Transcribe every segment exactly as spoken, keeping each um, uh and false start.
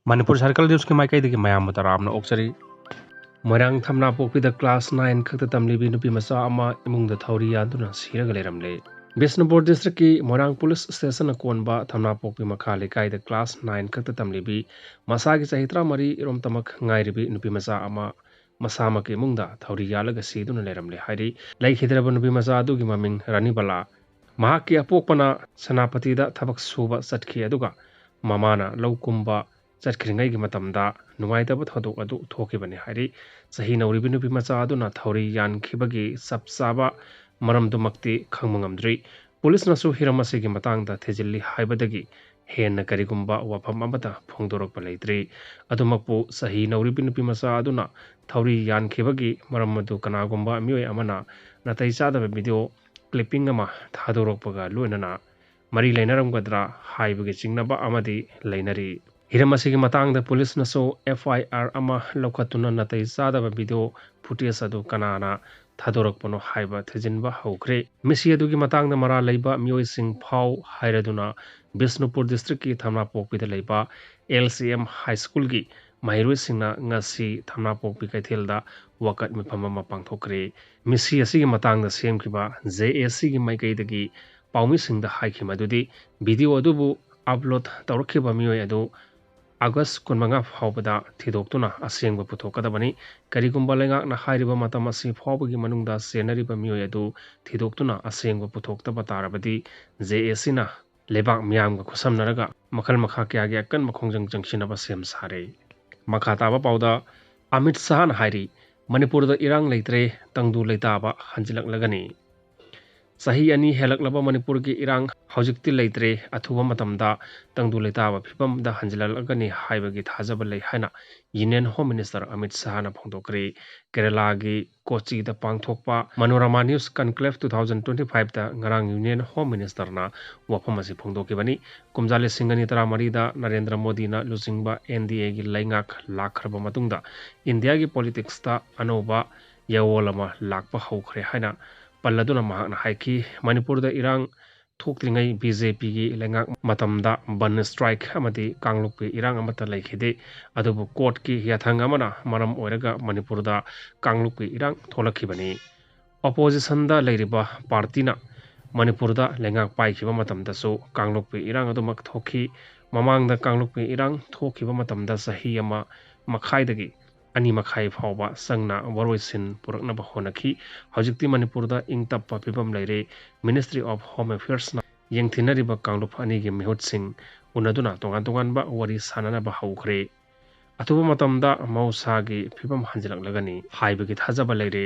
Manipur circle ꯅ꯭ꯌꯨꯁꯀꯤ ꯃꯥꯏꯀꯩꯗꯒꯤ ꯃꯌꯥꯝꯕꯨ ꯇꯔꯥꯝꯅ ꯑꯣꯛꯆꯔꯤ꯫ ꯃꯣꯏꯔꯥꯡ ꯊꯝꯅꯥꯄꯣꯛꯄꯤꯗ ꯀ꯭ꯂꯥꯁ ꯅꯥꯏꯟ ꯈꯛꯇ ꯇꯝꯂꯤꯕꯤ ꯅꯨꯄꯤ ꯃꯆꯥ ꯑꯃ ꯏꯃꯨꯡꯗ ꯊꯧꯔꯤ ꯌꯥꯟꯗꯨꯅ ꯁꯤꯔꯒ ꯂꯩꯔꯝꯂꯦ꯫ ꯕꯤꯁꯅꯨꯄꯨꯔ ꯗꯤꯁꯇ꯭ꯔꯤꯛꯀꯤ ꯃꯣꯏꯔꯥꯡ ꯄꯨꯂꯤꯁ ꯁ꯭ꯇꯦꯁꯟꯅ ꯀꯣꯟꯕ ꯊꯝꯅꯥꯄꯣꯛꯄꯤ ꯃꯈꯥ ꯂꯩꯀꯥꯏꯗ ꯀ꯭ꯂꯥꯁ ꯅꯥꯏꯟ ꯈꯛꯇ ꯇꯝꯂꯤꯕꯤ, ꯃꯁꯥꯒꯤ ꯆꯍꯤ ꯇꯔꯥꯃꯔꯤ ꯏꯔꯣꯝꯇꯃꯛ ꯉꯥꯏꯔꯤꯕꯤ ꯅꯨꯄꯤ ꯃꯆꯥ ꯑꯃ ꯃꯁꯥꯃꯛꯀꯤ ꯏꯃꯨꯡꯗ ꯊꯧꯔꯤ ꯌꯥꯜꯂꯒ ꯁꯤꯗꯨꯅ ꯂꯩꯔꯝꯂꯦ ꯍꯥꯏꯔꯤ꯫ ꯂꯩꯈꯤꯗ꯭ꯔꯕ ꯅꯨꯄꯤ ꯃꯆꯥ ꯑꯗꯨꯒꯤ ꯃꯃꯤꯡ ꯔꯥꯅꯤꯕꯂꯥ꯫ ꯃꯍꯥꯛꯀꯤ ꯑꯄꯣꯛꯄꯅ ꯁꯦꯅꯥꯄꯇꯤꯗ ꯊꯕꯛ ꯁꯨꯕ ꯆꯠꯈꯤ, ꯑꯗꯨꯒ ꯃꯃꯥꯅ ꯂꯧ ꯀꯨꯝꯕ ꯆꯠꯈ꯭ꯔꯤꯉꯩꯒꯤ ꯃꯇꯝꯗ ꯅꯨꯡꯉꯥꯏꯇꯕ ꯊꯧꯗꯣꯛ ꯑꯗꯨ ꯊꯣꯛꯈꯤꯕꯅꯤ ꯍꯥꯏꯔꯤ꯫ ꯆꯍꯤ ꯅꯧꯔꯤꯕꯤ ꯅꯨꯄꯤ ꯃꯆꯥ ꯑꯗꯨꯅ ꯊꯧꯔꯤ ꯌꯥꯟꯈꯤꯕꯒꯤ ꯆꯞ ꯆꯥꯕ ꯃꯔꯝꯗꯨꯃꯛꯇꯤ ꯈꯪꯕ ꯉꯝꯗ꯭ꯔꯤ꯫ ꯄꯨꯂꯤꯁꯅꯁꯨ ꯍꯤꯔꯝ ꯑꯁꯤꯒꯤ ꯃꯇꯥꯡꯗ ꯊꯤꯖꯤꯜꯂꯤ ꯍꯥꯏꯕꯗꯒꯤ ꯍꯦꯟꯅ ꯀꯔꯤꯒꯨꯝꯕ ꯋꯥꯐꯝ ꯑꯃꯠꯇ ꯐꯣꯡꯗꯣꯔꯛꯄ ꯂꯩꯇ꯭ꯔꯤ꯫ ꯑꯗꯨꯃꯛꯄꯨ, ꯆꯍꯤ ꯅꯧꯔꯤꯕꯤ ꯅꯨꯄꯤ ꯃꯆꯥ ꯑꯗꯨꯅ ꯊꯧꯔꯤ ꯌꯥꯟꯈꯤꯕꯒꯤ ꯃꯔꯝ ꯑꯗꯨ ꯀꯅꯥꯒꯨꯝꯕ ꯃꯤꯑꯣꯏ ꯑꯃꯅ ꯅꯥꯇꯩ ꯆꯥꯗꯕ ꯚꯤꯗꯤꯑꯣ ꯀ꯭ꯂꯤꯞꯄꯤꯡ ꯑꯃ ꯊꯥꯗꯣꯔꯛꯄꯒ ꯂꯣꯏꯅꯅ ꯃꯔꯤ ꯂꯩꯅꯔꯝꯒꯗ꯭ꯔꯥ ꯍꯥꯏꯕꯒꯤ ꯆꯤꯡꯅꯕ ꯑꯃꯗꯤ ꯂꯩꯅꯔꯤ꯫ ꯍꯤꯔꯝ ꯑꯁꯤꯒꯤ ꯃꯇꯥꯡꯗ ꯄꯨꯂꯤꯁꯅꯁꯨ ꯑꯦꯐ ꯑꯥꯏ ꯑꯥꯔ ꯑꯃ ꯂꯧꯈꯠꯇꯨꯅ ꯅꯥꯇꯩ ꯆꯥꯗꯕ ꯚꯤꯗꯤꯑꯣ ꯐꯨꯇꯦꯖ ꯑꯗꯨ ꯀꯅꯥꯅ ꯊꯥꯗꯣꯔꯛꯄꯅꯣ ꯍꯥꯏꯕ ꯊꯤꯖꯤꯟꯕ ꯍꯧꯈ꯭ꯔꯦ꯫ ꯃꯤꯁꯤ ꯑꯗꯨꯒꯤ ꯃꯇꯥꯡꯗ ꯃꯔꯥꯜ ꯂꯩꯕ ꯃꯤꯑꯣꯏꯁꯤꯡ ꯐꯥꯎ ꯍꯥꯏꯔꯗꯨꯅ ꯕꯤꯁꯅꯨꯄꯨꯔ ꯗꯤꯁꯇ꯭ꯔꯤꯛꯀꯤ ꯊꯝꯅꯥꯄꯣꯛꯄꯤꯗ ꯂꯩꯕ ꯑꯦꯜ ꯁꯤ ꯑꯦꯝ ꯍꯥꯏ ꯁ꯭ꯀꯨꯜꯒꯤ ꯃꯍꯩꯔꯣꯏꯁꯤꯡꯅ ꯉꯁꯤ ꯊꯝꯅꯥꯄꯣꯛꯄꯤ ꯀꯩꯊꯦꯜꯗ ꯋꯥꯀꯠ ꯃꯤꯐꯝ ꯑꯃ ꯄꯥꯡꯊꯣꯛꯈ꯭ꯔꯦ꯫ ꯃꯤꯁꯤ ꯑꯁꯤꯒꯤ ꯃꯇꯥꯡꯗ ꯁꯦꯝꯈꯤꯕ ꯖꯦ ꯑꯦ ꯁꯤꯒꯤ ꯃꯥꯏꯀꯩꯗꯒꯤ ꯄꯥꯎꯃꯤꯁꯤꯡꯗ ꯍꯥꯏꯈꯤ ꯃꯗꯨꯗꯤ ꯚꯤꯗꯤꯑꯣ ꯑꯗꯨꯕꯨ ꯑꯞꯂꯣꯗ ꯇꯧꯔꯛꯈꯤꯕ ꯃꯤꯑꯣꯏ ꯑꯗꯨ ꯑꯥꯒꯁ ꯀꯨꯟꯃꯉꯥ ꯐꯥꯎꯕꯗ ꯊꯤꯗꯣꯛꯇꯨꯅ ꯑꯁꯦꯡꯕ ꯄꯨꯊꯣꯛꯀꯗꯕꯅꯤ꯫ ꯀꯔꯤꯒꯨꯝꯕ ꯂꯩꯉꯥꯛꯅ ꯍꯥꯏꯔꯤꯕ ꯃꯇꯝ ꯑꯁꯤ ꯐꯥꯎꯕꯒꯤ ꯃꯅꯨꯡꯗ ꯆꯦꯟꯅꯔꯤꯕ ꯃꯤꯑꯣꯏ ꯑꯗꯨ ꯊꯤꯗꯣꯛꯇꯨꯅ ꯑꯁꯦꯡꯕ ꯄꯨꯊꯣꯛꯇꯕ ꯇꯥꯔꯕꯗꯤ ꯖꯦ ꯑꯦ ꯁꯤꯅ ꯂꯩꯕꯥꯛ ꯃꯤꯌꯥꯝꯒ ꯈꯨꯠꯁꯝꯅꯔꯒ ꯃꯈꯜ ꯃꯈꯥ ꯀꯌꯥꯒꯤ ꯑꯀꯟꯕ ꯈꯣꯡꯖꯪ ꯆꯪꯁꯤꯟꯅꯕ ꯁꯦꯝ ꯁꯥꯔꯦ꯫ ꯃꯈꯥ ꯇꯥꯕ ꯄꯥꯎꯗ ꯑꯃꯤꯠ ꯁꯍꯥꯅ ꯍꯥꯏꯔꯤ, ꯃꯅꯤꯄꯨꯔꯗ ꯏꯔꯥꯡ ꯂꯩꯇ꯭ꯔꯦ, ꯇꯪꯗꯨ ꯂꯩꯇꯥꯕ ꯍꯟꯖꯤꯜꯂꯛꯂꯒꯅꯤ꯫ ꯆꯍꯤ ꯑꯅꯤ ꯍꯦꯜꯂꯛꯂꯕ ꯃꯅꯤꯄꯨꯔꯒꯤ ꯏꯔꯥꯡ ꯍꯧꯖꯤꯛꯇꯤ ꯂꯩꯇ꯭ꯔꯦ, ꯑꯊꯨꯕ ꯃꯇꯝꯗ ꯇꯪꯗꯨ ꯂꯩꯇꯥꯕ ꯐꯤꯕꯝꯗ ꯍꯟꯖꯤꯜꯂꯛꯂꯒꯅꯤ ꯍꯥꯏꯕꯒꯤ ꯊꯥꯖꯕ ꯂꯩ ꯍꯥꯏꯅ ꯌꯨꯅꯤꯌꯟ ꯍꯣꯝ ꯃꯤꯅꯤꯁꯇꯔ ꯑꯃꯤꯠ ꯁꯍꯥꯅ ꯐꯣꯡꯗꯣꯛꯈ꯭ꯔꯦ꯫ ꯀꯦꯔꯂꯥꯒꯤ ꯀꯣꯆꯤꯗ ꯄꯥꯡꯊꯣꯛꯄ Manorama news conclave two thousand twenty ꯐꯥꯏꯚꯇ ꯉꯔꯥꯡ ꯌꯨꯅꯤꯌꯟ ꯍꯣꯝ ꯃꯤꯅꯤꯁꯇꯔꯅ ꯋꯥꯐꯝ ꯑꯁꯤ ꯐꯣꯡꯗꯣꯛꯈꯤꯕꯅꯤ꯫ ꯀꯨꯝꯖꯥ ꯂꯤꯁꯤꯡ ꯑꯅꯤ ꯇꯔꯥꯃꯔꯤꯗ ꯅꯔꯦꯟꯗ꯭ꯔ ꯃꯣꯗꯤꯅ ꯂꯨꯆꯤꯡꯕ ꯑꯦꯟ ꯗꯤ ꯑꯦꯒꯤ ꯂꯩꯉꯥꯛ ꯂꯥꯛꯈ꯭ꯔꯕ ꯃꯇꯨꯡꯗ ꯏꯟꯗꯤꯌꯥꯒꯤ ꯄꯣꯂꯤꯇꯤꯛꯁꯇ ꯑꯅꯧꯕ ꯌꯥꯑꯣꯜ ꯑꯃ ꯂꯥꯛꯄ ꯍꯧꯈ꯭ꯔꯦ ꯍꯥꯏꯅ ꯄꯜꯂꯗꯨꯅ ꯃꯍꯥꯛꯅ ꯍꯥꯏꯈꯤ, ꯃꯅꯤꯄꯨꯔꯗ ꯏꯔꯥꯡ ꯊꯣꯛꯇ꯭ꯔꯤꯉꯩ ꯕꯤ ꯖꯦ ꯄꯤꯒꯤ ꯂꯩꯉꯥꯛ ꯃꯇꯝꯗ ꯕꯟ ꯁ꯭ꯇ꯭ꯔꯥꯏꯛ ꯑꯃꯗꯤ ꯀꯥꯡꯂꯨꯞꯀꯤ ꯏꯔꯥꯡ ꯑꯃꯠꯇ ꯂꯩꯈꯤꯗꯦ꯫ ꯑꯗꯨꯕꯨ ꯀꯣꯔꯠꯀꯤ ꯌꯥꯊꯪ ꯑꯃꯅ ꯃꯔꯝ ꯑꯣꯏꯔꯒ ꯃꯅꯤꯄꯨꯔꯗ ꯀꯥꯡꯂꯨꯞꯀꯤ ꯏꯔꯥꯡ ꯊꯣꯛꯂꯛꯈꯤꯕꯅꯤ꯫ ꯑꯣꯄꯣꯖꯤꯁꯟꯗ ꯂꯩꯔꯤꯕ ꯄꯥꯔꯇꯤꯅ ꯃꯅꯤꯄꯨꯔꯗ ꯂꯩꯉꯥꯛ ꯄꯥꯏꯈꯤꯕ ꯃꯇꯝꯗꯁꯨ ꯀꯥꯡꯂꯨꯞꯀꯤ ꯏꯔꯥꯡ ꯑꯗꯨꯃꯛ ꯊꯣꯛꯈꯤ꯫ ꯃꯃꯥꯡꯗ ꯀꯥꯡꯂꯨꯞꯀꯤ ꯏꯔꯥꯡ ꯊꯣꯛꯈꯤꯕ ꯃꯇꯝꯗ ꯆꯍꯤ ꯑꯃ ꯃꯈꯥꯏꯗꯒꯤ ꯑꯅꯤ ꯃꯈꯥꯏ ꯐꯥꯎꯕ ꯆꯪꯅ ꯋꯥꯔꯣꯏꯁꯤꯟ ꯄꯨꯔꯛꯅꯕ ꯍꯣꯠꯅꯈꯤ꯫ ꯍꯧꯖꯤꯛꯇꯤ ꯃꯅꯤꯄꯨꯔꯗ ꯏꯪ ꯇꯞꯄ ꯐꯤꯕꯝ ꯂꯩꯔꯦ꯫ Ministry of Home Affairsꯅ ꯌꯦꯡꯊꯤꯟꯅꯔꯤꯕ ꯀꯥꯡꯂꯨꯞ ꯑꯅꯤꯒꯤ ꯃꯤꯍꯨꯠꯁꯤꯡ ꯎꯅꯗꯨꯅ ꯇꯣꯉꯥꯟ ꯇꯣꯉꯥꯟꯕ ꯋꯥꯔꯤ ꯁꯥꯟꯅꯅꯕ ꯍꯧꯈ꯭ꯔꯦ꯫ ꯑꯊꯨꯕ ꯃꯇꯝꯗ ꯃꯍꯧꯁꯥꯒꯤ ꯐꯤꯕꯝ ꯍꯟꯖꯤꯜꯂꯛꯂꯒꯅꯤ ꯍꯥꯏꯕꯒꯤ ꯊꯥꯖꯕ ꯂꯩꯔꯦ꯫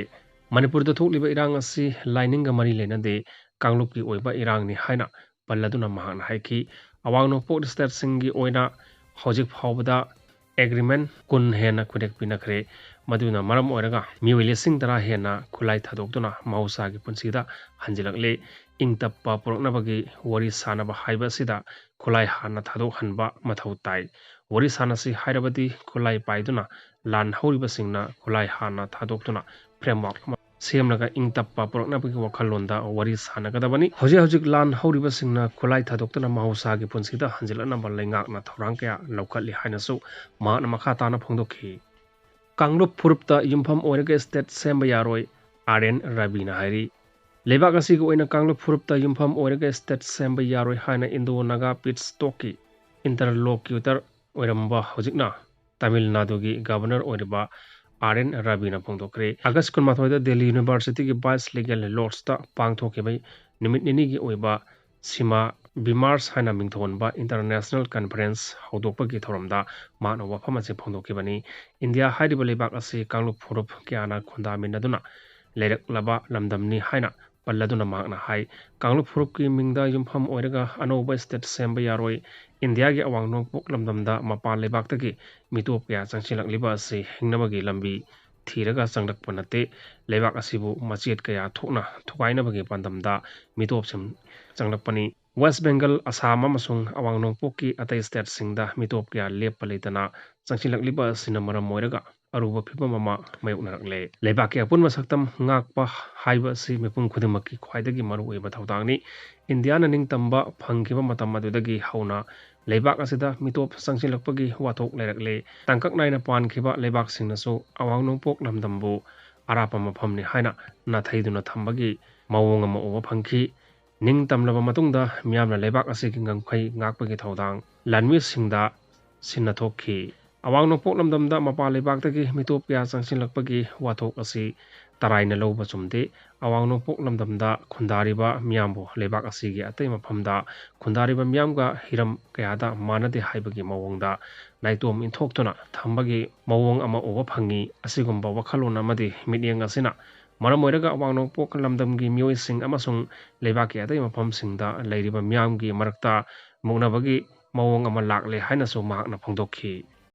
ꯃꯅꯤꯄꯨꯔꯗ ꯊꯣꯛꯂꯤꯕ ꯏꯔꯥꯡ ꯑꯁꯤ ꯂꯥꯏꯅꯤꯡꯒ ꯃꯔꯤ ꯂꯩꯅꯗꯦ, ꯀꯥꯡꯂꯨꯞꯀꯤ ꯑꯣꯏꯕ ꯏꯔꯥꯡꯅꯤ ꯍꯥꯏꯅ ꯄꯜꯂꯗꯨꯅ ꯃꯍꯥꯛꯅ ꯍꯥꯏꯈꯤ꯫ ꯑꯋꯥꯡ ꯅꯣꯡꯄꯣꯛ ꯁ꯭ꯇꯦꯠꯁꯤꯡꯒꯤ ꯑꯣꯏꯅ ꯍꯧꯖꯤꯛ ꯐꯥꯎꯕꯗ ꯑꯦꯒ꯭ꯔꯤꯃꯦꯟ ꯀꯨꯟ ꯍꯦꯟꯅ ꯈꯨꯗꯦꯛ ꯄꯤꯅꯈ꯭ꯔꯦ꯫ ꯃꯗꯨꯅ ꯃꯔꯝ ꯑꯣꯏꯔꯒ ꯃꯤꯑꯣꯏ ꯂꯤꯁꯤꯡ ꯇꯔꯥ ꯍꯦꯟꯅ ꯈꯨꯠꯂꯥꯏ ꯊꯥꯗꯣꯛꯇꯨꯅ ꯃꯍꯧꯁꯥꯒꯤ ꯄꯨꯟꯁꯤꯗ ꯍꯟꯖꯤꯜꯂꯛꯂꯦ꯫ ꯏꯪ ꯇꯞꯄ ꯄꯨꯔꯛꯅꯕꯒꯤ ꯋꯥꯔꯤ ꯁꯥꯅꯕ ꯍꯥꯏꯕ ꯑꯁꯤꯗ ꯈꯨꯠꯂꯥꯏ ꯍꯥꯟꯅ ꯊꯥꯗꯣꯛꯍꯟꯕ ꯃꯊꯧ ꯇꯥꯏ꯫ ꯋꯥꯔꯤ ꯁꯥꯅꯁꯤ ꯍꯥꯏꯔꯕꯗꯤ ꯈꯨꯠꯂꯥꯏ ꯄꯥꯏꯗꯨꯅ ꯂꯥꯟ ꯍꯧꯔꯤꯕꯁꯤꯡꯅ ꯈꯨꯠꯂꯥꯏ ꯍꯥꯟꯅ ꯊꯥꯗꯣꯛꯇꯨꯅ framework ꯑꯃ ꯁꯦꯝꯂꯒ ꯏꯪ ꯇꯞꯄ ꯄꯨꯔꯛꯅꯕꯒꯤ ꯋꯥꯈꯜꯂꯣꯟꯗ ꯋꯥꯔꯤ ꯁꯥꯟꯅꯒꯗꯕꯅꯤ꯫ ꯍꯧꯖꯤꯛ ꯍꯧꯖꯤꯛ ꯂꯥꯟ ꯍꯧꯔꯤꯕꯁꯤꯡꯅ ꯈꯨꯠꯂꯥꯏ ꯊꯥꯗꯣꯛꯇꯨꯅ ꯃꯍꯧꯁꯥꯒꯤ ꯄꯨꯟꯁꯤꯗ ꯍꯟꯖꯤꯜꯂꯛꯅꯕ ꯂꯩꯉꯥꯛꯅ ꯊꯧꯔꯥꯡ ꯀꯌꯥ ꯂꯧꯈꯠꯂꯤ ꯍꯥꯏꯅꯁꯨ ꯃꯍꯥꯛꯅ ꯃꯈꯥ ꯇꯥꯅ ꯐꯣꯡꯗꯣꯛꯈꯤ꯫ ꯀꯥꯡꯂꯨꯞ ꯐꯨꯔꯨꯞꯇ ꯌꯨꯝꯐꯝ ꯑꯣꯏꯔꯒ state ꯁꯦꯝꯕ ꯌꯥꯔꯣꯏ, ꯑꯥꯔ ꯑꯦꯟ ꯔꯕꯤꯅ ꯍꯥꯏꯔꯤ꯫ ꯂꯩꯕꯥꯛ ꯑꯁꯤꯒꯤ ꯑꯣꯏꯅ ꯀꯥꯡꯂꯨꯞ ꯐꯨꯔꯨꯞꯇ ꯌꯨꯝꯐꯝ ꯑꯣꯏꯔꯒ state ꯁꯦꯝꯕ ꯌꯥꯔꯣꯏ ꯍꯥꯏꯅ Indo Naga Peace Talkꯀꯤ interlocutor ꯑꯣꯏꯔꯝꯕ, ꯍꯧꯖꯤꯛꯅ ꯇꯥꯃꯤꯜ ꯅꯥꯗꯨꯒꯤ governor ꯑꯣꯏꯔꯤꯕ ꯑꯥꯔ ꯑꯦꯟ ꯔꯕꯤꯅ ꯐꯣꯡꯗꯣꯛꯈ꯭ꯔꯦ꯫ ꯑꯥꯒꯁ ꯀꯨꯟꯃꯥꯊꯣꯏꯗ ꯗꯦꯜꯂꯤ Universityꯒꯤ Viceregal Lodgeꯇ ꯄꯥꯡꯊꯣꯛꯈꯤꯕ ꯅꯨꯃꯤꯠ ꯅꯤꯅꯤꯒꯤ ꯑꯣꯏꯕ ꯁꯤꯃꯥ ꯕꯤꯃꯥꯔꯁ ꯍꯥꯏꯅ ꯃꯤꯡꯊꯣꯟꯕ international conference ꯍꯧꯗꯣꯛꯄꯒꯤ ꯊꯧꯔꯝꯗ ꯃꯍꯥꯛꯅ ꯋꯥꯐꯝ ꯑꯁꯤ ꯐꯣꯡꯗꯣꯛꯈꯤꯕꯅꯤ꯫ ꯏꯟꯗꯤꯌꯥ ꯍꯥꯏꯔꯤꯕ ꯂꯩꯕꯥꯛ ꯑꯁꯤ ꯀꯥꯡꯂꯨꯞ ꯐꯨꯔꯨꯞ ꯀꯌꯥꯅ ꯈꯨꯟꯗꯥꯃꯤꯟꯅꯗꯨꯅ ꯂꯩꯔꯛꯂꯕ ꯂꯝꯗꯝꯅꯤ ꯍꯥꯏꯅ ꯄꯜꯂꯗꯨꯅ ꯃꯍꯥꯛꯅ ꯍꯥꯏ, ꯀꯥꯡꯂꯨꯞ ꯐꯨꯔꯨꯞꯀꯤ ꯃꯤꯡꯗ ꯌꯨꯝꯐꯝ ꯑꯣꯏꯔꯒ ꯑꯅꯧꯕ state ꯁꯦꯝꯕ ꯌꯥꯔꯣꯏ꯫ ꯏꯟꯗꯤꯌꯥꯒꯤ ꯑꯋꯥꯡ ꯅꯣꯡꯄꯣꯛ ꯂꯝꯗꯝꯗ ꯃꯄꯥꯟ ꯂꯩꯕꯥꯛꯇꯒꯤ ꯃꯤꯇꯣꯞ ꯀꯌꯥ ꯆꯪꯁꯤꯜꯂꯛꯂꯤꯕ ꯑꯁꯤ ꯍꯤꯡꯅꯕꯒꯤ ꯂꯝꯕꯤ ꯊꯤꯔꯒ ꯆꯪꯂꯛꯄ ꯅꯠꯇꯦ꯫ ꯂꯩꯕꯥꯛ ꯑꯁꯤꯕꯨ ꯃꯆꯦꯠ ꯀꯌꯥ ꯊꯣꯛꯅ ꯊꯨꯒꯥꯏꯅꯕꯒꯤ ꯄꯥꯟꯗꯝꯗ ꯃꯤꯇꯣꯞꯁꯤꯡ ꯆꯪꯂꯛꯄꯅꯤ꯫ ꯋꯦꯁ ꯕꯦꯡꯒꯜ, ꯑꯁꯥꯝ ꯑꯃꯁꯨꯡ ꯑꯋꯥꯡ ꯅꯣꯡꯄꯣꯛꯀꯤ ꯑꯇꯩ stateꯁꯤꯡꯗ ꯃꯤꯇꯣꯞ ꯀꯌꯥ ꯂꯦꯞꯄ ꯂꯩꯇꯅ ꯆꯪꯁꯤꯜꯂꯛꯂꯤꯕ ꯑꯁꯤꯅ ꯃꯔꯝ ꯑꯣꯏꯔꯒ ꯑꯔꯨꯕ ꯐꯤꯕꯝ ꯑꯃ ꯃꯥꯌꯣꯛꯅꯔꯛꯂꯦ꯫ ꯂꯩꯕꯥꯛꯀꯤ ꯑꯄꯨꯟꯕ ꯁꯛꯇꯝ ꯉꯥꯛꯄ ꯍꯥꯏꯕ ꯑꯁꯤ ꯃꯤꯄꯨꯝ ꯈꯨꯗꯤꯡꯃꯛꯀꯤ ꯈ꯭ꯋꯥꯏꯗꯒꯤ ꯃꯔꯨꯑꯣꯏꯕ ꯊꯧꯗꯥꯡꯅꯤ꯫ ꯏꯟꯗꯤꯌꯥꯅ ꯅꯤꯡꯇꯝꯕ ꯐꯪꯈꯤꯕ ꯃꯇꯝ ꯑꯗꯨꯗꯒꯤ ꯍꯧꯅ ꯂꯩꯕꯥꯛ ꯑꯁꯤꯗ ꯃꯤꯇꯣꯞ ꯆꯪꯁꯤꯜꯂꯛꯄꯒꯤ ꯋꯥꯊꯣꯛ ꯂꯩꯔꯛꯂꯦ꯫ ꯇꯥꯡꯀꯛ ꯅꯥꯏꯅ ꯄꯥꯟꯈꯤꯕ ꯂꯩꯕꯥꯛꯁꯤꯡꯅꯁꯨ ꯑꯋꯥꯡ ꯅꯣꯡꯄꯣꯛ ꯂꯝꯗꯝꯕꯨ ꯑꯔꯥꯞꯄ ꯃꯐꯝꯅꯤ ꯍꯥꯏꯅ ꯅꯥꯊꯩꯗꯨꯅ ꯊꯝꯕꯒꯤ ꯃꯑꯣꯡ ꯑꯃ ꯎꯕ ꯐꯪꯈꯤ꯫ ꯅꯤꯡꯇꯝꯂꯕ ꯃꯇꯨꯡꯗ ꯃꯤꯌꯥꯝꯅ ꯂꯩꯕꯥꯛ ꯑꯁꯤꯒꯤ ꯉꯝꯈꯩ ꯉꯥꯛꯄꯒꯤ ꯊꯧꯗꯥꯡ ꯂꯥꯟꯃꯤꯁꯤꯡꯗ ꯁꯤꯟꯅ ꯊꯣꯛꯈꯤ꯫ ꯑꯋꯥꯡ ꯅꯣꯡꯄꯣꯛ ꯂꯝꯗꯝꯗ ꯃꯄꯥꯟ ꯂꯩꯕꯥꯛꯇꯒꯤ ꯃꯤꯇꯣꯞ ꯀꯌꯥ ꯆꯪꯁꯤꯜꯂꯛꯄꯒꯤ ꯋꯥꯊꯣꯛ ꯑꯁꯤ ꯇꯔꯥꯏꯅ ꯂꯧꯕ ꯆꯨꯝꯗꯦ꯫ ꯑꯋꯥꯡ ꯅꯣꯡꯄꯣꯛ ꯂꯝꯗꯝꯗ ꯈꯨꯟꯗꯥꯔꯤꯕ ꯃꯤꯌꯥꯝꯕꯨ ꯂꯩꯕꯥꯛ ꯑꯁꯤꯒꯤ ꯑꯇꯩ ꯃꯐꯝꯗ ꯈꯨꯟꯗꯥꯔꯤꯕ ꯃꯤꯌꯥꯝꯒ ꯍꯤꯔꯝ ꯀꯌꯥꯗ ꯃꯥꯟꯅꯗꯦ ꯍꯥꯏꯕꯒꯤ ꯃꯑꯣꯡꯗ ꯅꯥꯏꯇꯣꯝ ꯏꯟꯊꯣꯛꯇꯨꯅ ꯊꯝꯕꯒꯤ ꯃꯑꯣꯡ ꯑꯃ ꯎꯕ ꯐꯪꯉꯤ꯫ ꯑꯁꯤꯒꯨꯝꯕ ꯋꯥꯈꯜꯂꯣꯟ ꯑꯃꯗꯤ ꯃꯤꯠꯌꯦꯡ ꯑꯁꯤꯅ ꯃꯔꯝ ꯑꯣꯏꯔꯒ ꯑꯋꯥꯡ ꯅꯣꯡꯄꯣꯛ ꯂꯝꯗꯝꯒꯤ ꯃꯤꯑꯣꯏꯁꯤꯡ ꯑꯃꯁꯨꯡ ꯂꯩꯕꯥꯛꯀꯤ ꯑꯇꯩ ꯃꯐꯝꯁꯤꯡꯗ ꯂꯩꯔꯤꯕ ꯃꯤꯌꯥꯝꯒꯤ ꯃꯔꯛꯇ ꯃꯨꯛꯅꯕꯒꯤ ꯃꯑꯣꯡ ꯑꯃ ꯂꯥꯛꯂꯦ ꯍꯥꯏꯅꯁꯨ ꯃꯍꯥꯛꯅ ꯐꯣꯡꯗꯣꯛꯈꯤ꯫